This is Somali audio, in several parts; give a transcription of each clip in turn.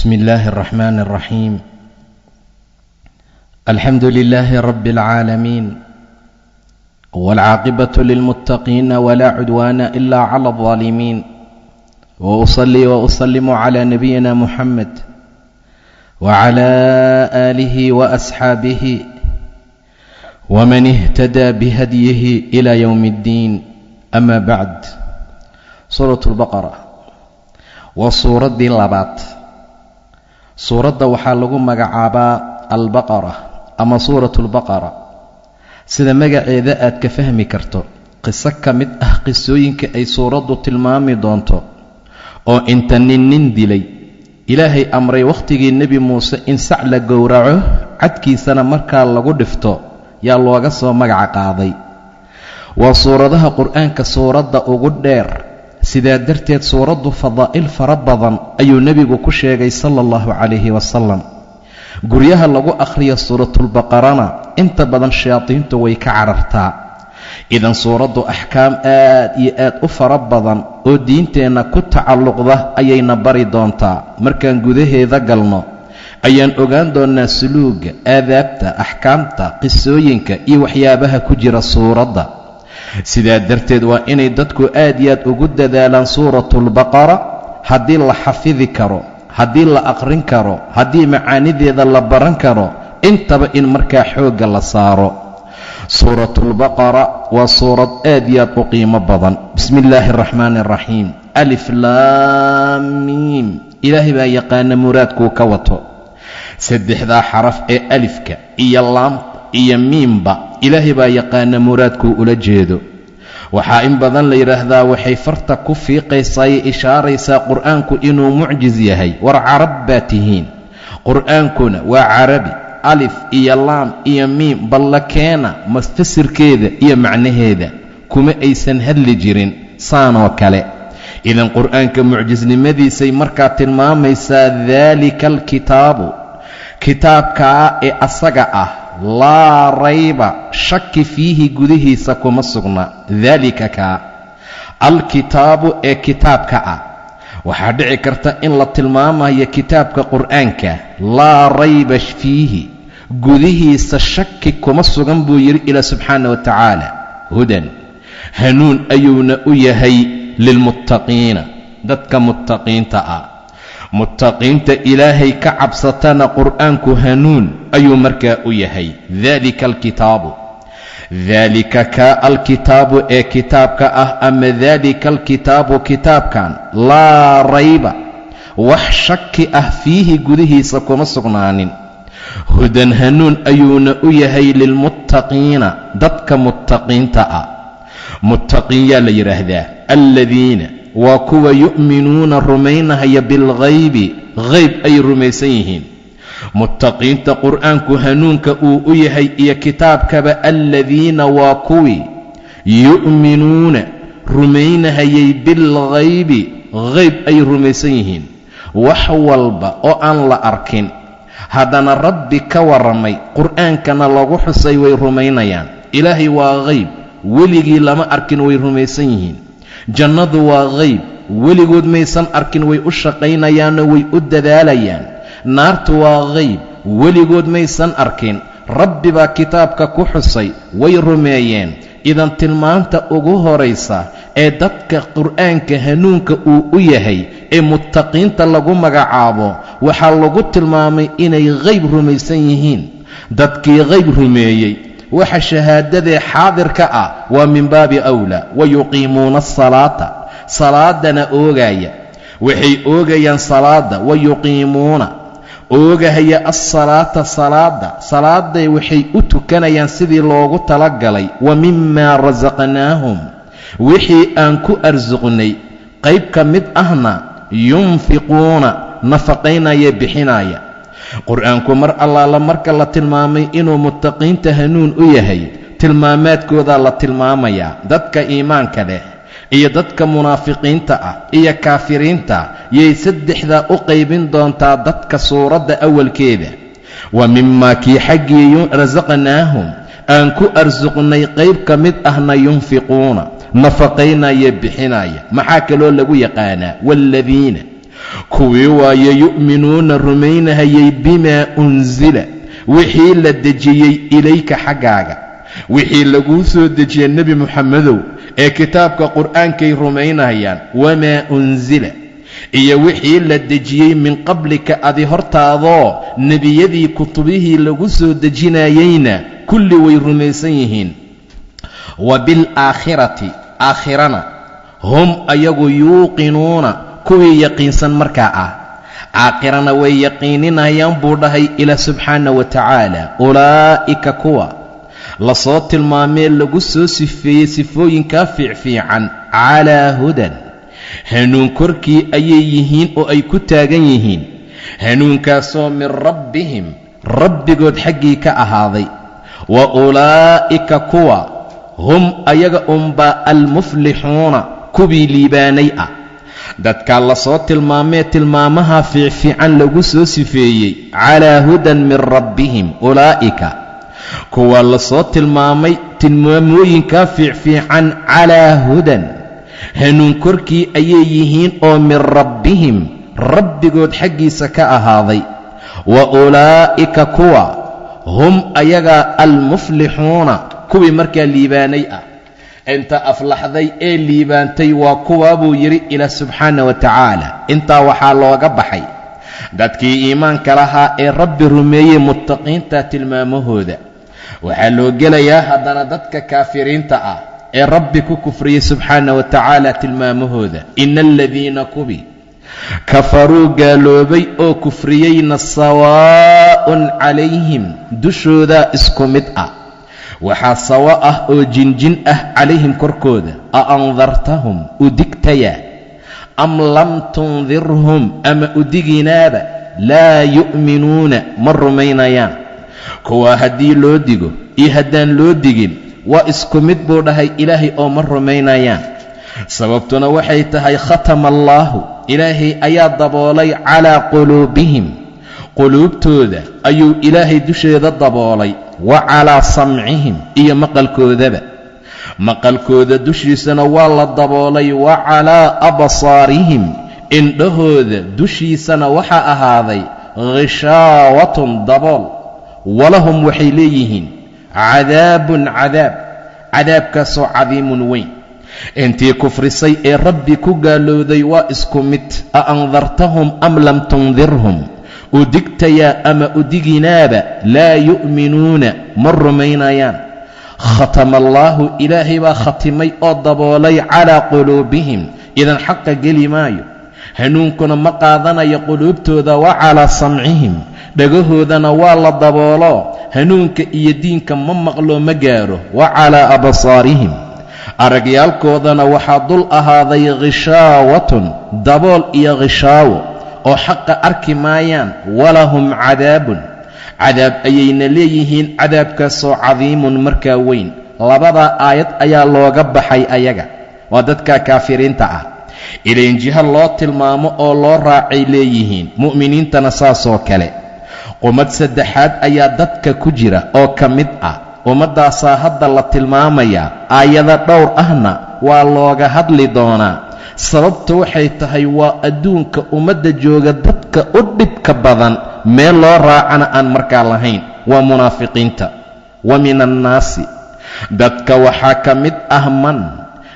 بسم الله الرحمن الرحيم. الحمد لله رب العالمين، والعاقبة للمتقين، ولا عدوان إلا على الظالمين، وأصلي وأسلم على نبينا محمد وعلى آله وأصحابه ومن اهتدى بهديه إلى يوم الدين. أما بعد، سورة البقرة waa suuraddii labaad. Suuradda waxaa lagu magacaabaa Albaqara ama Suuratu Albaqara. Sida magaceeda aad ka fahmi karto, qiso ka mid ah qisooyinka ay suuraddu tilmaami doonto oo inta nin nin dilay, Ilaahay amray wakhtigii Nebi Muuse in sac la gowraco, cadkiisana markaa lagu dhifto, yaa looga soo magaca qaaday. Waa suuradaha Qur'aanka suuradda ugu dheer. Sidaa darteed suuraddu fadaa'il fara badan ayuu nebigu ku sheegay, sala allahu calayhi wasalam. Guryaha lagu akhriyo Suuratulbaqarana inta badan shayaadiintu way ka carartaa. Idan suuraddu axkaam aad iyo aad u fara badan oo diinteenna ku tacalluqda ayayna bari doontaa. Markaan gudaheeda galno ayaan ogaan doonnaa suluugga, aadaabta, axkaamta, qisooyinka iyo waxyaabaha ku jira suuradda. Sidaa darteed waa inay dadku aad iyo aad ugu dadaalaan Suuratulbaqara, haddii la xafidi karo, haddii la aqrin karo, haddii macaanideeda la baran karo, intaba in markaa xoogga la saaro. Suuratulbaqara waa suurad aad iyo aad u qiimo badan. Bismi illaahi araxmaani araxiim. Alif laam miim. Ilaahay baa yaqaana muraadkuu ka wato saddexdaa xaraf ee alifka iyo laamta iyo miimba. Ilaahay baa yaqaana muraadkuu ula jeedo. Waxaa in badan la yidhaahdaa waxay farta ku fiiqaysaa iyo ishaaraysaa Qur'aanku inuu mucjis yahay. War Carab baa tihiin, Qur'aankuna waa Carabi. Alif iyo laam iyo miim balla keena mafasirkeeda iyo macnaheeda. Kuma aysan hadli jirin saanoo kale. Idan Qur'aanka mucjisnimadiisay markaa tilmaamaysaa. Daalika alkitaabu, kitaabkaa ee asaga ah, laa rayba, shaki, fiihi, gudihiisa kuma sugna. Daalika kaa, alkitaabu ee kitaabka ah, waxaa dhici karta in la tilmaamayo kitaabka Qur'aanka. Laa rayba fiihi, gudihiisa shaki kuma sugan, buu yidhi Ilaah subxaana wa tacaala. Hudan, hanuun ayuuna u yahay, lilmuttaqiina, dadka muttaqiinta ah. Muttaqiinta Ilaahay ka cabsatana Qur'aanku hanuun ayuu markaa u yahay. Daalika alkitaabu, daalika kaa, alkitaabu ee kitaabka ah, ama daalika alkitaabu, kitaabkan, laa rayba, wax shaki ah, fiihi, gudihiisa kuma sugnaanin. Hudan, hanuun ayuuna u yahay, lilmuttaqiina, dadka muttaqiinta ah. Muttaqiin yaa la yidhaahdaa? Aladiina, waa kuwa, yu'minuuna, rumaynahaya, bilghaybi, hayb ay rumaysan yihiin. Muttaqiinta Qur'aanku hanuunka uu u yahay iyo kitaabkaba, aladiina, waa kuwii, yu'minuuna, rumaynahayay, bilghaybi, hayb ay rumaysan yihiin. Wax walba oo aan la arkin haddana Rabbi ka warramay, Qur'aankana lagu xusay, way rumaynayaan. Ilaahay waa hayb, weligii lama arkin, way rumaysan yihiin. Jannadu waa hayb, weligood maysan arkin, way u shaqaynayaanoo way u dadaalayaan. Naartu waa hayb, weligood maysan arkin, Rabbi baa kitaabka ku xusay, way rumeeyeen. Idan tilmaanta ugu horaysa ee dadka Qur'aanka hanuunka uu u yahay ee muttaqiinta lagu magacaabo, waxaa lagu tilmaamay inay hayb rumaysan yihiin. Dadkii hayb rumeeyey, waxa shahaadadee xaadirka ah waa min baabi awlaa. Wa yuqiimuuna asalaata, salaadana oogaya. Waxay oogayaan salaadda. Wa yuqiimuuna, oogahaya, assalaata, salaada. Salaaday waxay u tukanayaan sidii loogu talagalay. Wa mimaa rasaqnaahum, wixii aan ku arsuqnay qayb ka mid ahna, yunfiquuna, nafaqaynaya, bixinaya. Qur-aanku mar allaala marka la tilmaamay inuu muttaqiinta hanuun u yahay, tilmaamaadkoodaa la tilmaamayaa. Dadka iimaanka leh iyo dadka munaafiqiinta ah iyo kaafiriinta yay saddexdaa u qaybin doontaa dadka suuradda awalkeeda. Wa mimaa kii xaggii rasaqnaahum, aan ku arsuqnay qayb ka mid ahna, yunfiquuna, nafaqaynaya, bixinaya. Maxaa kaloo lagu yaqaanaa? Waaladiina, Kuwii waaye yu'minuuna rumaynahayay bimaa unsila, wixii la dejiyey, ilayka xaggaaga, wixii laguu soo dejiyey Nebi Muxamedow ee kitaabka Qur'aankay rumaynayaan. Wamaa unsila, iyo wixii la dejiyey, min qablika, adi hortaadoo nebiyadii kutubihii lagu soo dejinayeyna kulli way rumaysan yihiin. Wa bilaakhirati, aakhirana, hum ayagu yuuqinuuna, kuwii yaqiinsan markaa ah, aakhirana way yaqiininayaan buu dhahay Ilaah subxaana wa tacaala. Ulaa'ika, kuwa lasoo tilmaamee lagu soo sifeeyey sifooyinkaa fiicfiican, calaa hudan, hanuun korkii ayay yihiin oo ay ku taagan yihiin, hanuunkaasoo min rabbihim, rabbigood xaggii ka ahaaday. Wa ulaa'ika, kuwa, hum ayaga unbaa almuflixuuna, kuwii liibaanay ah. Dadkaa lasoo tilmaamee tilmaamaha fiicfiican lagu soo sifeeyey, calaa hudan min rabbihim, ulaa'ika, kuwa lasoo tilmaamay tilmaamooyinkaa fiicfiican, calaa hudan, hanuun korkii ayay yihiin oo min rabbihim, rabbigood xaggiisa ka ahaaday. Wa ulaa'ika, kuwa, hum ayagaa almuflixuuna, kuwii markaa liibaanay ah. Inta aflaxday ee liibaantay waa kuwaa buu yidhi Ilaah subxaana wa tacaala. Intaa waxaa looga baxay dadkii iimaanka lahaa ee Rabbi rumeeyey, muttaqiinta tilmaamahooda. Waxaa loo gelayaa haddana dadka kaafiriinta ah ee Rabbi ku kufriyey subxaana wa tacaala tilmaamahooda. Ina aladiina, kubi, kafaruu, gaaloobay oo kufriyeyna, sawaa'un calayhim, dushoodaa isku mid ah. Waxaa sawa ah oo jinjin ah calayhim, korkooda, a andartahum, u digtaya, am lam tundirhum, ama u diginaaba, laa yu'minuuna, ma rumaynayaan. Kuwaa haddii loo digo iyo haddaan loo digin waa isku mid buu dhahay Ilaahay oo ma rumaynayaan. Sababtuna waxay tahay khatama allaahu, Ilaahay ayaa daboolay, calaa quluubihim, quluubtooda ayuu Ilaahay dusheeda daboolay, wa calaa samcihim, iyo maqalkoodaba, maqalkooda dushiisana waa la daboolay, wa calaa absaarihim, indhahooda dushiisana waxaa ahaaday ghishaawatun, dabool. Walahum, waxay leeyihiin, cadaabun, cadaab, cadaabkaasoo cadiimun, weyn. Intii kufrisay ee Rabbi ku gaalowday waa isku mid. A andartahum am lam tundirhum, u digtayaa ama u diginaaba, laa yu'minuuna, ma rumaynayaan. Khatama allaahu, Ilaahay baa khatimay oo daboolay, calaa quluubihim, idan xaqa geli maayo, hanuunkuna ma qaadanayo quluubtooda, wa calaa samcihim, dhagahoodana waa la daboolo, hanuunka iyo diinka ma maqlo, ma gaaro, wa calaa absaarihim, aragyaalkoodana waxaa dul ahaaday ghishaawatun, dabool iyo khishaawo, oo xaqa arki maayaan. Walahum cadaabun, cadaab ayayna leeyihiin, cadaabkaasoo cadiimun, markaa weyn. Labadaa aayad ayaa looga baxay ayaga, waa dadka kaafiriinta ah. Ilayn jiho loo tilmaamo oo loo raacay leeyihiin, mu'miniintana saasoo kale. Ummad saddexaad ayaa dadka ku jira oo ka mid ah ummaddaasaa hadda la tilmaamayaa, aayado dhowr ahna waa looga hadli doonaa. Sababtu waxay tahay waa adduunka ummadda jooga dadka u dhibka badan, meel loo raacana aan markaa lahayn, waa munaafiqiinta. Wa min annaasi, dadka waxaa ka mid ah, man,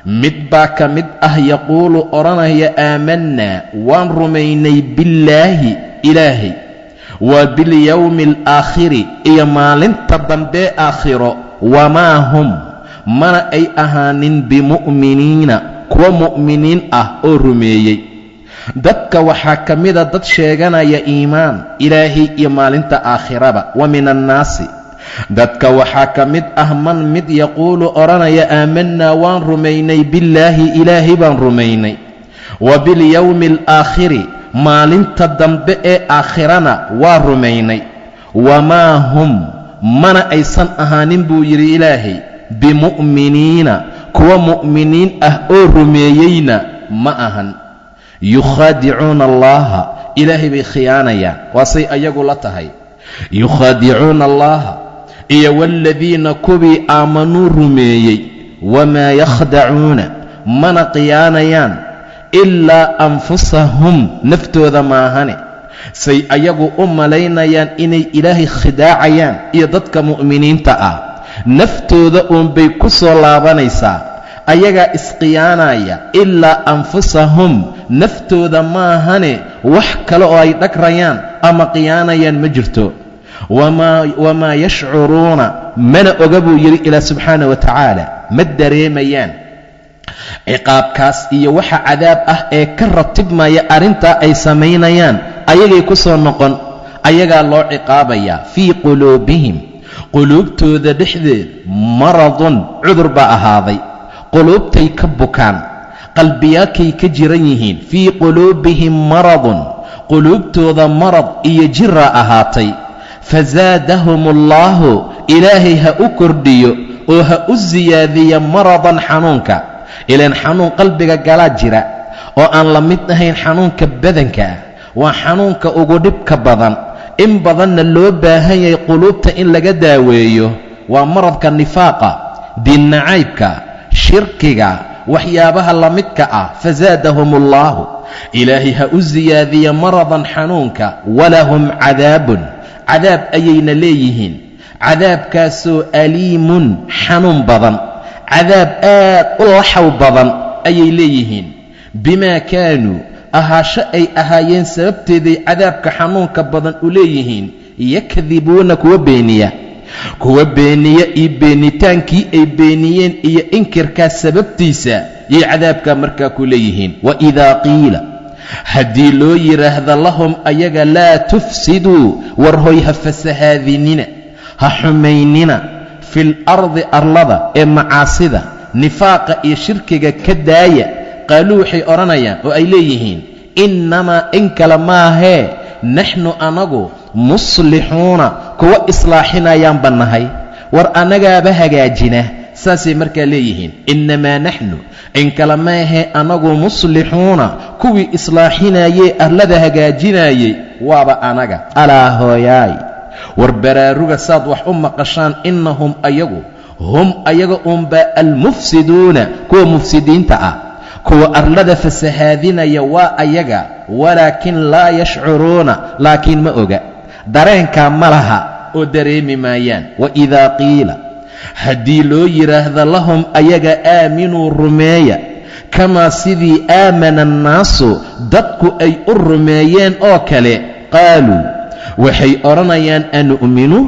mid baa ka mid ah, yaquulu, odhanaya, aamanaa, waan rumaynay, billaahi, Ilaahay, wa bilyowmi alaakhiri, iyo maalinta dambee aakhiro, wamaa hum, mana ay ahaanin, bimu'miniina, kuwa mu'miniin ah oo rumeeyey. Dadka waxaa ka mida dad sheeganaya iimaan Ilaahay iyo maalinta aakhiraba. Wa min annaasi, dadka waxaa ka mid ah, man, mid, yaquulu, odhanaya, aamanaa, waan rumaynay, billaahi, Ilaahay baan rumaynay, wa bilyowmi alaakhiri, maalinta dambe ee aakhirana waa rumaynay, wamaa hum, mana aysan ahaanin buu yidhi Ilaahay, bimu'miniina, kuwa mu'miniin ah oo rumeeyeyna ma ahan. Yukhaadicuuna allaha, Ilaahay bay khiyaanayaan, waa say ayagu la tahay. Yukhaadicuuna allaha iyo waaladiina, kuwii, aamanuu, rumeeyey, wamaa yakhdacuuna, mana khiyaanayaan, Ilaa anfusahum, naftooda maahane. Say ayagu u malaynayaan inay Ilaahay khidaacayaan iyo dadka mu'miniinta ah, naftooda uunbay ku soo laabanaysaa, ayagaa isqiyaanaya. Ilaa anfusahum, naftooda maahane, wax kale oo ay dhagrayaan ama khiyaanayaan ma jirto. Wamaa yashcuruuna, mana oga buu yidhi Ilaah subxaana wa tacaala, ma dareemayaan ciqaabkaas iyo waxa cadaab ah ee ka ratibmaya arrintaa ay samaynayaan. Ayagay ku soo noqon, ayagaa loo ciqaabayaa. Fii quluubihim, quluubtooda dhexdeed, maradun, cudur baa ahaaday. Quluubtay ka bukaan, qalbiyaakay ka jiran yihiin. Fii quluubihim maradun, quluubtooda marad iyo jiraa ahaatay. Fasaadahum allaahu, Ilaahay ha u kordhiyo oo ha u siyaadiya, maradan, xanuunka. Ilaan xanuun qalbiga galaa jira oo aan la mid ahayn xanuunka badanka ah. Waa xanuunka ugu dhibka badan, in badanna loo baahan yahay quluubta in laga daaweeyo. Waa maradka nifaaqa, diinnacaybka, shirkiga, waxyaabaha la midka ah. Fasaadahum allaahu, Ilaahay ha u siyaadiya, maradan, xanuunka. Walahum cadaabun, cadaab ayayna leeyihiin, cadaabkaasoo aliimun, xanuun badan, cadaab aad u laxaw badan ayay leeyihiin. Bimaa kaanuu, ahaasho ay ahaayeen sababteeday cadaabka xanuunka badan u leeyihiin, yakdibuuna, kuwa beeniya, kuwa beeniya iyo beenitaankii ay beeniyeen iyo inkirkaa sababtiisa yay cadaabkaa markaa ku leeyihiin. Waidaa qiila, haddii loo yidhaahdo, lahum ayaga, laa tufsiduu, war hoy ha fasahaadinina, ha xumaynina, fil ardi, arlada, ee macaasida, nifaaqa iyo shirkiga ka daaya, qaaluu, waxay odhanayaan oo ay leeyihiin, innamaa, in kale maahee, naxnu, anagu, muslixuuna, kuwa islaaxinayaanba nahay, war annagaaba hagaajina, saasay markaa leeyihiin. Innamaa naxnu, in kale maahee, anagu, muslixuuna, kuwii islaaxinayee arlada hagaajinayey waaba anaga. Alaa hooyaay, war baraaruga saad wax u maqashaan. Innahum ayagu, hum ayaga uunbaa, almufsiduuna, kuwa mufsidiinta ah, kuwa arlada fasahaadinaya waa ayaga. Walaakin laa yashcuruuna, laakiin ma oga, dareenkaa ma laha oo dareemi maayaan. Waidaa qiila, haddii loo yidhaahdo, lahum ayaga, aaminuu, rumeeya, kamaa sidii aamana annaasu, dadku ay u rumeeyeen oo kale, qaaluu, waxay odhanayaan, anu'minu,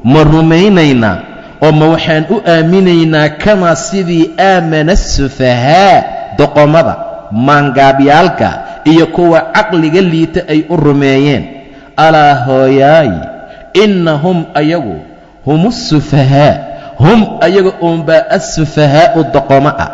ma rumaynaynaa oo ma waxaan u aaminaynaa, kamaa sidii aamana asufahaa, doqomada, maangaabyaalka iyo kuwa caqliga liita ay u rumeeyeen? Alaa hooyaay, innahum ayagu, hum asufahaa, hum ayaga uunbaa, assufahaa'u, doqomo ah,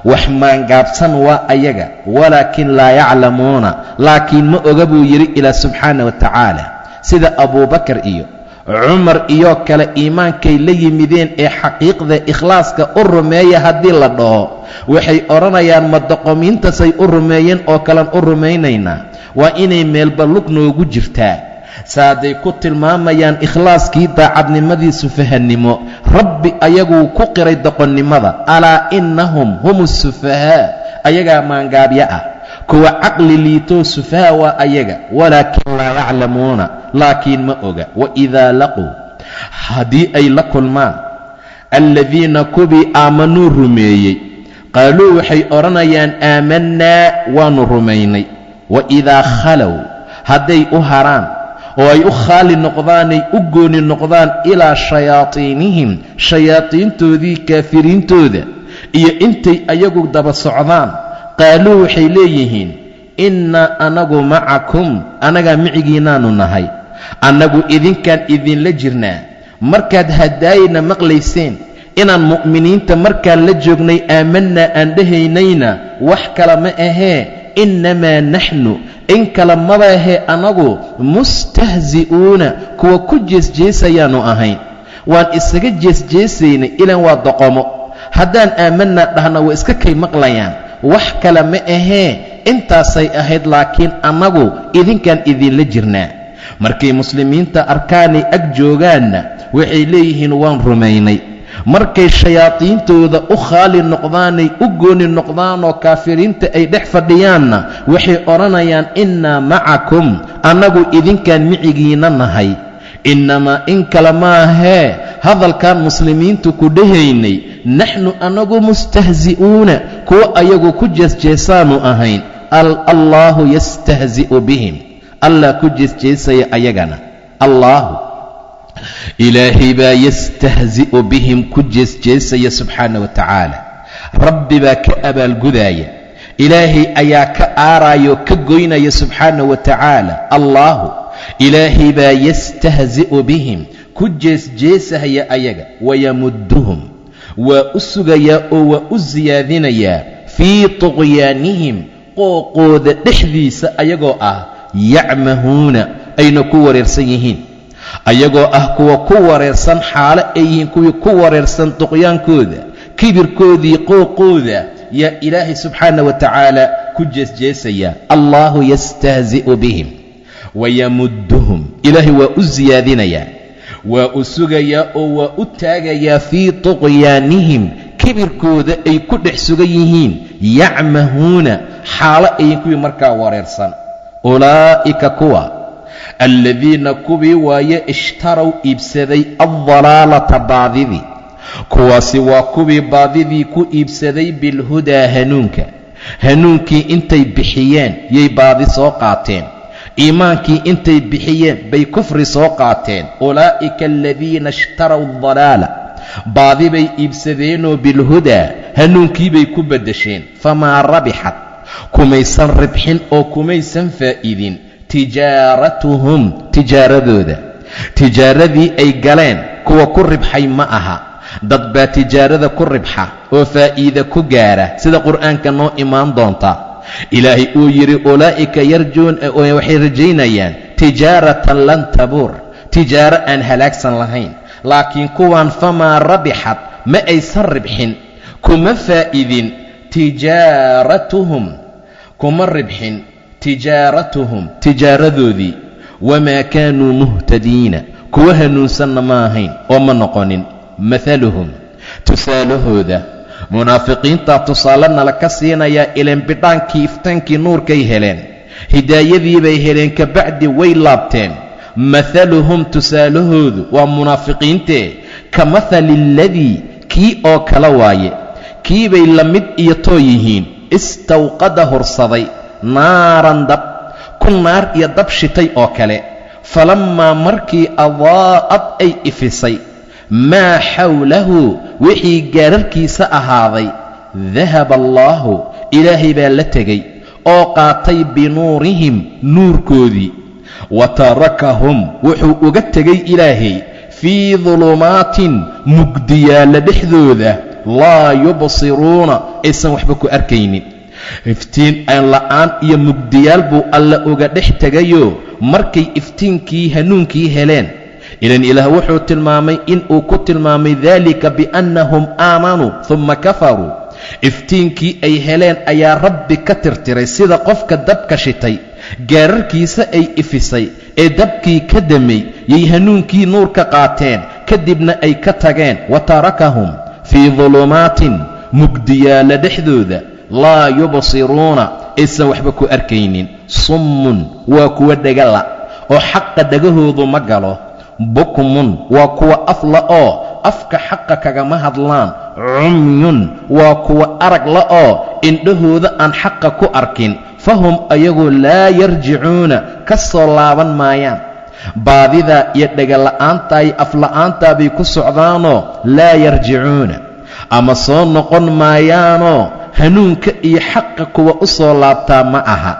wax maangaabsan waa ayaga. Walaakin laa yaclamuuna, laakiin ma oga buu yidhi Ilaah subxaana wa tacaala. Sida Abuubakar iyo Cumar iyo kale iimaankay la yimideen ee xaqiiqda ikhlaaska u rumeeya haddii la dhaho, waxay odhanayaan, ma doqomiintasay u rumeeyeen oo kalean u rumaynaynaa? Waa inay meelba lug noogu jirtaa. Saaday ku tilmaamayaan ikhlaaskii, daacadnimadii, sufahannimo. Rabbi ayaguu ku qiray doqonnimada. Alaa innahum hum asufahaa, ayagaa maangaabyo ah, kuwa caqli liitoo sufaha waa ayaga. Walaakin laa yaclamuuna, laakiin ma oga. Waidaa laquu, haddii ay la kulmaan, alladiina, kuwii, aamanuu, rumeeyey, qaaluu, waxay odhanayaan, aamannaa, waannu rumaynay. Waidaa khalow, hadday u haraan oo ay u khaali noqdaanay u gooni noqdaan, ilaa shayaadiinihim, shayaadiintoodii, kaafiriintooda iyo intay ayagu daba socdaan, qaaluu, waxay leeyihiin, innaa, anagu, macakum, annagaa micigiinaannu nahay, annagu idinkaan idinla jirnaa. Markaad hadaayna maqlayseen inaan mu'miniinta markaan la joognay aamanaa aan dhehaynayna, wax kale ma ahee, innamaa naxnu, in kale mabaahee, annagu, mustahzi'uuna, kuwa ku jeesjeesayaannu ahayn, waan isaga jeesjeesaynay. Ilaan waa doqomo, haddaan aamanaa dhahna way iska kay maqlayaan. Wax kale ma ahee, intaasay ahayd, laakiin annagu idinkaan idinla jirnaa. Markay muslimiinta arkaanay ag joogaanna waxay leeyihiin, waan rumaynay. Markay shayaadiintooda u khaali noqdaanay u gooni noqdaanoo kaafiriinta ay dhex fadhiyaanna, waxay odhanayaan: "Innaa macakum," annagu idinkaan micigiinna nahay. Innamaa, in kale maahee, hadalkan muslimiintu ku dhehaynay, naxnu annagu mustahzi'uuna, kuwa ayagu ku jeesjeesaanu ahayn. Allaahu yastahzi'u bihim, Allah ku jeesjeesaya ayagana. Allaahu, Ilaahay baa yastahzi'u bihim, ku jeesjeesaya subxaana wa tacaala. Rabbi baa ka abaalgudaaya, Ilaahay ayaa ka aaraayoo ka goynaya subxaana wa tacaala. Allaahu, Ilaahay baa yastahzi'u bihim, ku jeesjeesahaya ayaga. Wayamudduhum, waa u sugayaa oo waa u siyaadinayaa, fii tuqyaanihim, qooqooda dhexdiisa, ayagoo ah yacmahuuna, ayna ku wareersan yihiin, ayagoo ah kuwa ku wareersan, xaalo ay yihiin kuwii ku wareersan tuqyaankooda, kibirkoodii, qooqooda, yaa Ilaahay subxaana wa tacaala ku jeesjeesaya. Allaahu yastahzi'u bihim wayamudduhum, Ilaahay waa u siyaadinayaa, waa u sugayaa oo waa u taagayaa, fii tuqyaanihim, kibirkooda ay ku dhex sugan yihiin, yacmahuuna, xaalo ayin kuwii markaa wareersan. Ulaa'ika kuwa, alladiina kuwii waaye, ishtarow iibsaday, addalaalata baadidii, kuwaasi waa kuwii baadidii ku iibsaday, bilhudaa hanuunka. Hanuunkii intay bixiyeen yay baadi soo qaateen, iimaankii intay bixiyeen bay kufri soo qaateen. Ulaa'ika aladiina ishtarow adalaala, baadi bay iibsadeenoo bilhudaa hanuunkiibay ku beddesheen. Famaa rabixat, kumaysan ribxin oo kumaysan faa'iidin, tijaaratuhum, tijaaradooda. Tijaaradii ay galeen kuwa ku ribxay ma aha. Dad baa tijaarada ku ribxa oo faa'iida ku gaara, sida Qur'aanka noo imaan doonta. Ilaahay uu yidhi: ulaa'ika yarjuun, waxay rajaynayaan, tijaaratan lan tabuur, tijaaro aan halaagsan lahayn. Laakiin kuwan famaa rabixad, ma aysan ribxin, kuma faa'idin, tijaaratuhum, kuma ribxin, tijaaratuhum, tijaaradoodii. Wamaa kaanuu muhtadiina, kuwa hanuunsanna ma ahayn oo ma noqonin. Mathaluhum, tusaalahooda, munaafiqiintaa tusaale nala ka siinayaa. Ileen bidhaankii, iftaankii nuurkay heleen, hidaayadiibay heleen, kabacdi way laabteen. Mathaluhum, tusaalahoodu waa munaafiqiintee, ka mathali aladii, kii oo kale waaye, kiibay la mid iyo too yihiin, istawqada hursaday, naaran dab, ku naar iyo dab shitay oo kale. Falammaa markii adaa'ad ay ifisay, maa xawlahu, wixii gaararkiisa ahaaday, dahaba allaahu, Ilaahay baa la tegey oo qaatay, binuurihim, nuurkoodii. Wa tarakahum, wuxuu uga tegay Ilaahay, fii dulumaatin, mugdiyaalla dhexdooda, laa yubsiruuna, aysan waxba ku arkaynin. Iftiin aan la'aan iyo mugdiyaal buu Alla uga dhex tegayoo markay iftiinkii hanuunkii heleen. Ilan Ilaah wuxuu tilmaamay inuu ku tilmaamay daalika biannahum aamanuu humma kafaruu. Iftiinkii ay heleen ayaa Rabbi ka tirtiray, sida qofka dabka shitay, gaararkiisa ay ifisay ee dabkii ka damay, yay hanuunkii nuurka qaateen, kadibna ay ka tageen. Wa tarakahum fii dulumaatin, mugdiyaalla dhexdooda, laa yubsiruuna, aysan waxba ku arkaynin. Summun, waa kuwa dhegala oo xaqa dhegahoodu ma galo. Bukmun, waa kuwa afla oo afka xaqa kagama hadlaan. Cumyun, waa kuwa arag la oo indhahooda aan xaqa ku arkin. Fahum ayagu laa yarjicuuna, ka soo laaban maayaan. Baadidaa iyo dhegala'aantaa iyo afla'aantaa bay ku socdaanoo laa yarjicuuna, ama soo noqon maayaanoo hanuunka iyo xaqa kuwa u soo laabtaa ma aha.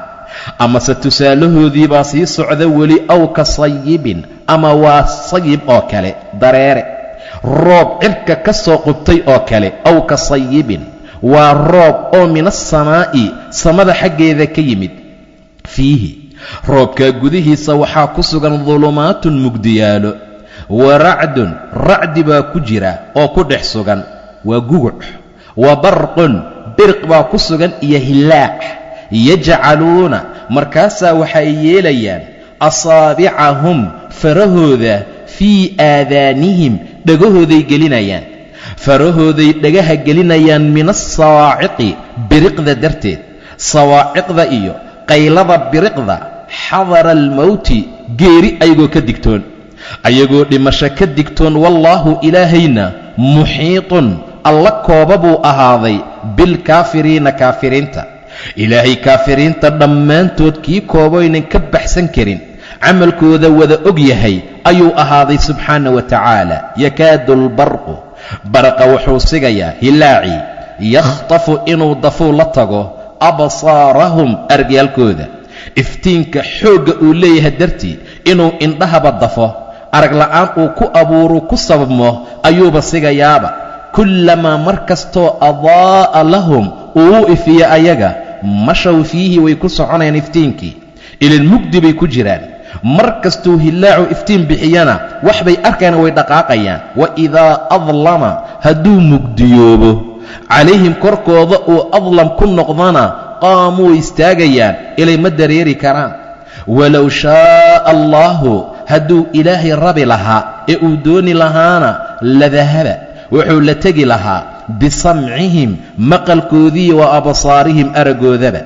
Amase tusaalahoodiibaa sii socda weli: aw ka sayibin, ama waa sayib oo kale, dareere roob cirka ka soo qubtay oo kale. Aw ka sayibin, waa roob oo min asamaa'i, samada xaggeeda ka yimid. Fiihi, roobkaa gudihiisa waxaa ku sugan dulumaatun, mugdiyaalo, wa racdun, racdi baa ku jira oo ku dhex sugan, waa guguc, wa barqun, biriq baa ku sugan iyo hillaac. Yajcaluuna, markaasaa waxay yeelayaan, asaabicahum, farahooda, fii aadaanihim, dhegahooday gelinayaan. Farahooday dhagaha gelinayaan min asawaaciqi, biriqda darteed, sawaaciqda iyo qaylada biriqda, xadara almowti, geeri ayagoo ka digtoon, ayagoo dhimasho ka digtoon. Wallaahu, ilaahayna, muxiitun, alla kooba buu ahaaday, bilkaafiriina, kaafiriinta. Ilaahay kaafiriinta dhammaantood kii kooboynan ka baxsan karin, camalkooda wada og yahay ayuu ahaaday, subxaana wa tacaala. Yakaadu albarqu, baraqa wuxuu sigayaa, hilaacii, yakhtafu, inuu dafuu la tago, absaarahum, aragyaalkooda. Iftiinka xoogga uu leeyahay dartii inuu indhahaba dafo, arag la'aan uu ku abuuru ku sababmo ayuuba sigayaaba. Kullamaa, mar kastoo, adaa'a lahum, uu u ifiyo ayaga, mashaw fiihi, way ku soconayaan iftiinkii. Ilan mugdi bay ku jiraan. Mar kastuu hilaacu iftiin bixiyana wax bay arkayaan, way dhaqaaqayaan. Wa idaa adlama, hadduu mugdiyoobo, calayhim, korkooda uu adlam ku noqdana, qaamuu, way istaagayaan, ilay ma dareeri karaan. Walow shaaa allaahu, hadduu ilaahay rabi lahaa ee uu dooni lahaana, ladahaba, wuxuu la tegi lahaa, bisamcihim, maqalkoodii, wa absaarihim, araggoodaba.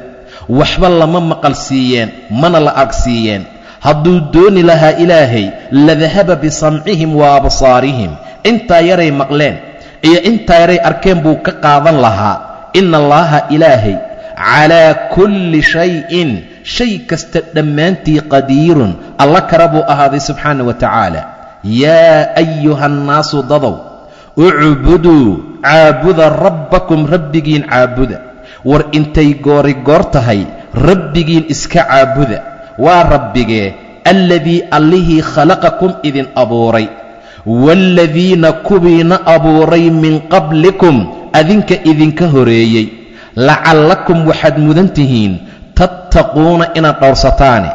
Waxba lama maqal siiyeen, mana la arg siiyeen. Hadduu dooni lahaa ilaahay, ladahaba bisamcihim wa absaarihim, intaa yaray maqleen iyo intaa yaray arkeen buu ka qaadan lahaa. Ina allaaha, ilaahay, calaa kulli shayin, shay kasta dhammaantii, qadiirun, alla kara buu ahaaday, subxaana wa tacaala. Yaa ayuha annaasu, dadow, ucbuduu, caabuda, rabbakum, rabbigiin caabuda. War intay goori goor tahay rabbigiin iska caabuda. Waa rabbigee? Alladii, allihii, khalaqakum, idin abuuray, waaladiina, kuwiina abuuray, min qablikum, adinka idinka horeeyey. Lacallakum, waxaad mudan tihiin, tattaquuna, inaad dhowrsataane,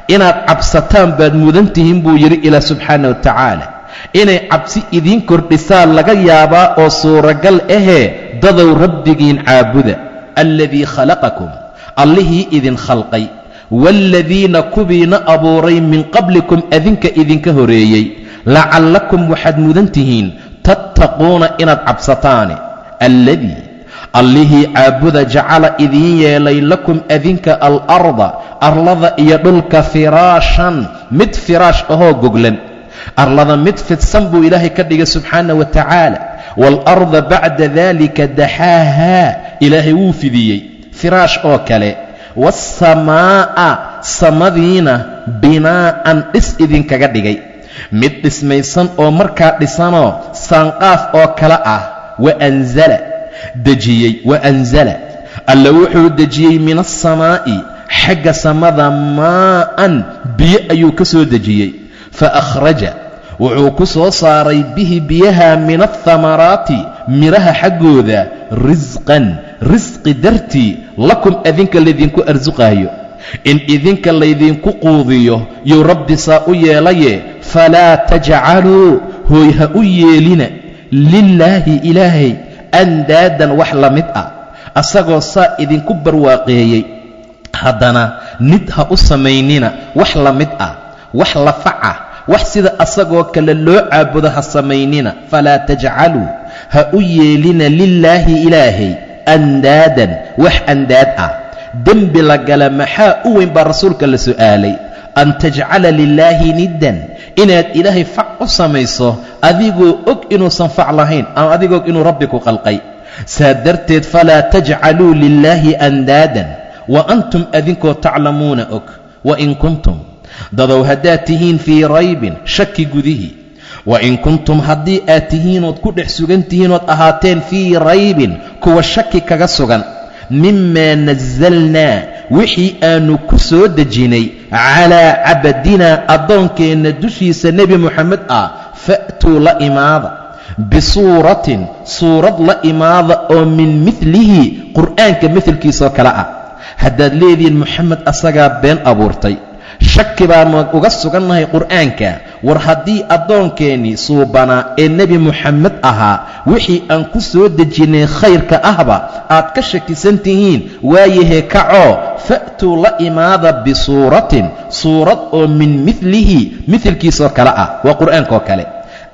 inaad cabsataan baad mudan tihiin, buu yidhi ilaah subxaana wa tacaala. Inay cabsi idiin kordhisaa laga yaabaa oo suuragal ahee. Dadow, rabbigiin caabuda. Alladii khalaqakum, allihii idin khalqay, waaladiina, kuwiina abuuray, min qablikum, adinka idinka horeeyey. Lacallakum, waxaad mudan tihiin, tattaquuna, inaad cabsataane. Alladii, allihii caabuda, jacala, idiin yeelay, lakum, adinka, alarda, arlada iyo dhulka, firaashan, mid firaash ahoo goglan. Arlada mid fidsan buu ilaahay ka dhigay, subxaana wa tacaala. Waalarda bacda daalika daxaahaa, ilaahay wuu fidiyey firaash oo kale. Waasamaa'a, samadiina, binaa'an, dhis idinkaga dhigay, mid dhismaysan oo markaa dhisanoo saanqaaf oo kale ah. Wa anzala, dejiyey, wa anzala, alla wuxuu dejiyey, min alsamaa'i, xagga samada, maa'an, biyo ayuu ka soo dejiyey. Fa akhraja, wuxuu ku soo saaray, bihi, biyaha, min althamaraati, midhaha xaggooda, risqan, risqi dartii, lakum, adinka laydinku arsuqaayo, in idinka laydinku quudiyo yuu rabbi saa u yeelaye. Falaa tajcaluu, hooy ha u yeelina, lilaahi, ilaahay, andaadan, wax la mid ah. Asagoo saa idinku barwaaqeeyey haddana nid ha u samaynina, wax la mid ah, wax lafaca, wax sida asagoo kale loo caabudo ha samaynina. Falaa tajcaluu, ha u yeelina, lilaahi, ilaahay, andaadan, wax andaad ah. Dembi la gala maxaa u weyn baa rasuulka la su'aalay? An tajcala lilaahi niddan, inaad ilaahay fac u samayso adigoo og inuusan fac lahayn, ama adigoo og inuu rabbi ku qalqay. Saa darteed falaa tajcaluu lilaahi andaadan wa antum, adinkoo, taclamuuna, og. Wain kuntum, dadow, haddaad tihiin, fii raybin, shaki gudihii, wain kuntum, haddii aad tihiinood ku dhex sugan tihiinood ahaateen, fii raybin, kuwa shaki kaga sugan, mimaa nasalnaa, wixii aannu ku soo dejinay, calaa cabadinaa, addoonkeenna dushiisa nebi moxamed ah, fa'tuu, la imaada, bisuuratin, suurad la imaada, oo min midlihi, qur'aanka midalkiisoo kale ah. Haddaad leedihiin moxamed asagaa been abuurtay, shaki baanu uga sugannahay qur'aanka, war haddii addoonkeenii suubanaa ee nebi moxamed ahaa wixii aan ku soo dejinnay khayrka ahba aad ka shakisan tihiin, waayahee kacoo, fa'tuu, la imaada, bisuuratin, suurad oo, min midlihi, midilkiisoo kale ah, waa qur'aankoo kale,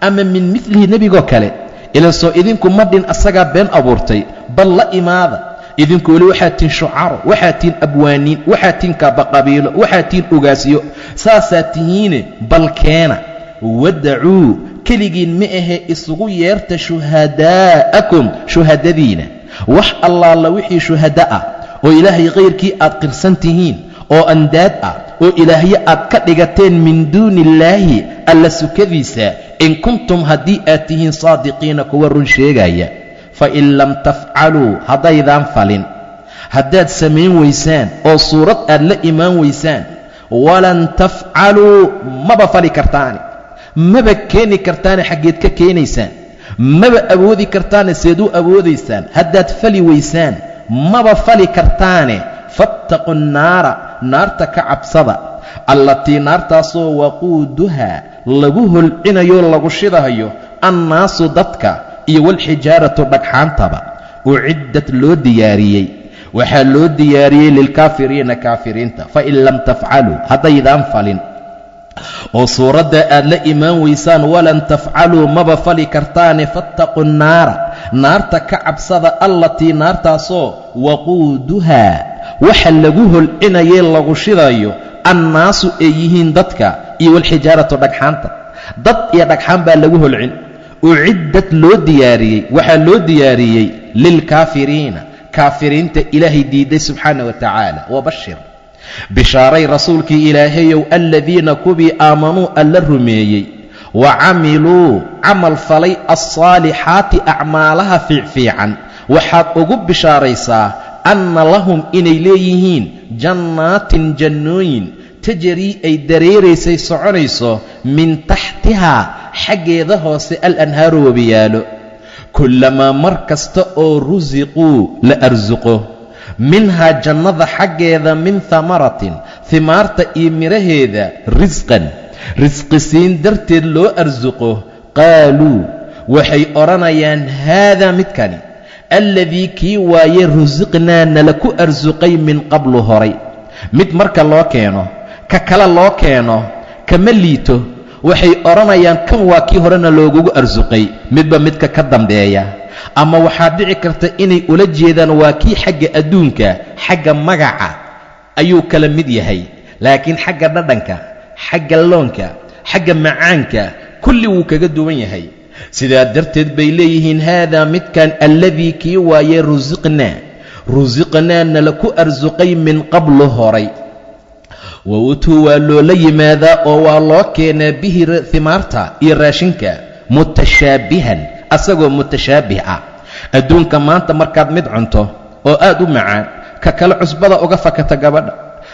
ama min midlihi, nebigoo kale. Ilan soo idinku ma dhin asagaa been abuurtay, bal la imaada. Idinku weli waxaad tihiin shucaro, waxaad tihiin abwaaniin, waxaad tihiin kaabaqabiilo, waxaad tihiin ugaasyo, saasaad tihiine bal keena. Wadacuu, keligiin ma ahe, isugu yeerta shuhadaa'akum, shuhadadiina, wax allaala wixii shuhada ah oo Ilaahay khayrkii aad qirsan tihiin oo andaad ah oo ilaahyo aad ka dhigateen, min duuni illaahi, Alla sukadiisa, in kuntum, haddii aad tihiin, saadiqiina, kuwa run sheegaya. Fa in lam tafcaluu, haddaydaan falin, haddaad samayn weysaan oo suurad aad la imaan weysaan, walan tafcaluu, maba fali kartaane, maba keeni kartaane, xaggeed ka keenaysaan? Maba awoodi kartaane, seed u awoodaysaan? Haddaad fali weysaan, maba fali kartaane. Fattaqu nnaara, naarta ka cabsada, allatii, naartaasoo, waquuduhaa, lagu holcinayo, lagu shidahayo, annaasu, dadka, iyo walxijaaratu, dhagxaantaba, uciddat, loo diyaariyey. Waxaa loo diyaariyey lilkaafiriina, kaafiriinta. Fain lam tafcaluu, haddaydaan falin oo suuradda aad la imaan weysaan, walan tafcaluu, maba fali kartaane, fattaqu nnaara, naarta ka cabsada, allatii, naartaasoo, waquuduhaa, waxa lagu holcinayee lagu shidayo, annaasu, ay yihiin dadka, iyo walxijaaratu, dhagxaanta. Dad iyo dhagxaan baa lagu holcin. Uciddat, loo diyaariyey, waxaa loo diyaariyey lilkaafiriina, kaafiriinta Ilaahay diiday subxaana wa tacaala. Wabashir, bishaaray rasuulkii Ilaahayow, aladiina, kuwii, aamanuu, Alla rumeeyey, wa camiluu, camal falay, alsaalixaati, acmaalaha fiicfiican. Waxaad ugu bishaaraysaa anna lahum, inay leeyihiin, jannaatin, jannooyin, tajrii, ay dareeraysay, soconayso, min taxtihaa, xaggeeda hoose, alanhaaru, webiyaalo. Kullamaa, mar kasta oo, rusiquu, la arsuqo, minhaa, jannada xaggeeda, min hamaratin, himaarta iyo midhaheeda, risqan, risqisiin darteed loo arsuqo, qaaluu, waxay odhanayaan, haadaa, midkani, alladii, kii waaye, rusiqnaa, nala ku arsuqay, min qablu, horay. Mid marka loo keeno, ka kale loo keeno, kama liito. Waxay odhanayaan, kan waa kii horena loogugu arsuqay. Midba midka ka dambeeya, ama waxaa dhici karta inay ula jeedaan waa kii xagga adduunka, xagga magaca ayuu kala mid yahay, laakiin xagga dhadhanka, xagga loonka, xagga macaanka, kulli wuu kaga duwan yahay. Sidaa darteed bay leeyihiin, haadaa, midkan, alladii, kii waaye, rusiqnaa, rusiqnaa, nala ku arsuqay, min qablu, horay. Wa utuu, waa loola yimaadaa oo waa loo keenaa, bihi, himaarta iyo raashinka, mutashaabihan, asagoo mutashaabih ah. Adduunka maanta markaad mid cunto oo aad u macaan, ka kale cusbada uga fakata gabadha,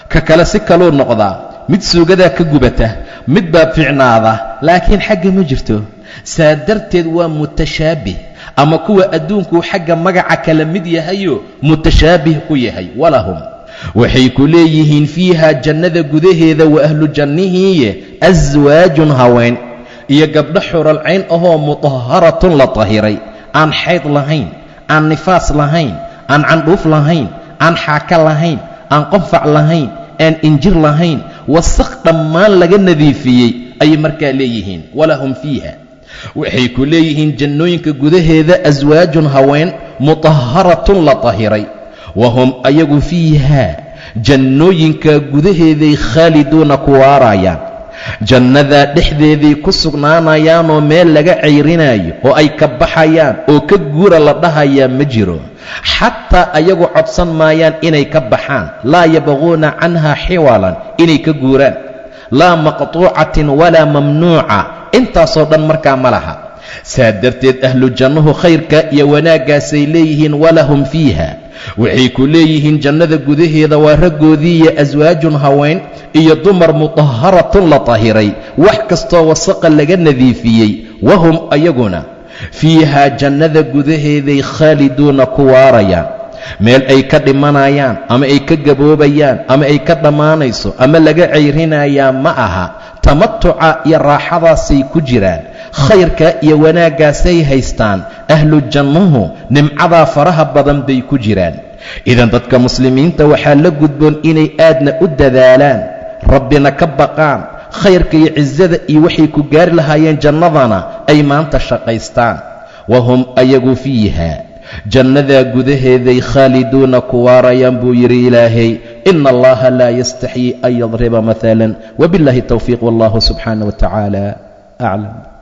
ka kale si kaluu noqdaa, mid suugadaa ka gubata, mid baa fiicnaada, laakiin xagga ma jirto. Saa darteed waa mutashaabih, ama kuwa adduunkuu xagga magaca kala mid yahayo mutashaabih ku yahay. Walahum, waxay ku leeyihiin, fiihaa, jannada gudaheeda, wa ahlu jannihiiye, aswaajun, haween iyo gabdho xuralcayn ahoo, mutahharatun, la tahiray, aan xayd lahayn, aan nifaas lahayn, aan candhuuf lahayn, aan xaaka lahayn, aan qonfac lahayn, aan injir lahayn, wasakh dhammaan laga nadiifiyey ayay markaa leeyihiin. Walahum fiiha, waxay ku leeyihiin jannooyinka gudaheeda, aswaajun, haween, mutahharatun, la tahiray. Wahum, ayagu, fiiha, jannooyinka gudaheeday, khaaliduuna, ku waarayaan. Jannadaa dhexdeeday ku sugnaanayaanoo meel laga cayrinaayo oo ay ka baxayaan oo ka guura la dhahayaa ma jiro. Xataa ayagu codsan maayaan inay ka baxaan. Laa yabquuna canha xiwalan, inay ka guuraan, laa maqtuucatin walaa mamnuuca, intaasoo dhan markaa ma laha. Saa darteed ahlu jannuhu khayrka iyo wanaaggaasay leeyihiin. Walahum fiiha, waxay ku leeyihiin jannada gudaheeda, waa raggoodiiyo, aswaajun, haween iyo dumar, mutahharatun, la tahiray, wax kastoo wasaqa laga nadiifiyey. Wahum, ayaguna, fiihaa, jannada gudaheeday, khaaliduuna, ku waarayaan. Meel ay ka dhimanayaan ama ay ka gaboobayaan ama ay ka dhammaanayso ama laga cayrinayaa ma aha. Tamatuca iyo raaxadaasay ku jiraan, khayrka iyo wanaaggaasay haystaan. Ahlu jannuhu nimcadaa faraha badan bay ku jiraan. Idan dadka muslimiinta waxaa la gudboon inay aadna u dadaalaan, Rabbina ka baqaan, khayrka iyo cisada iyo waxay ku gaari lahaayeen jannadana ay maanta shaqaystaan. Wahum ayagu fiiha, jannadaa gudaheeday, khaaliduuna, ku waarayaan buu yidhi Ilaahay. Ina Allaha laa yastaxyii an yadriba mahalan. Wabiاllahi towfiiq, wallahu subxaanah wa tacaala aclam.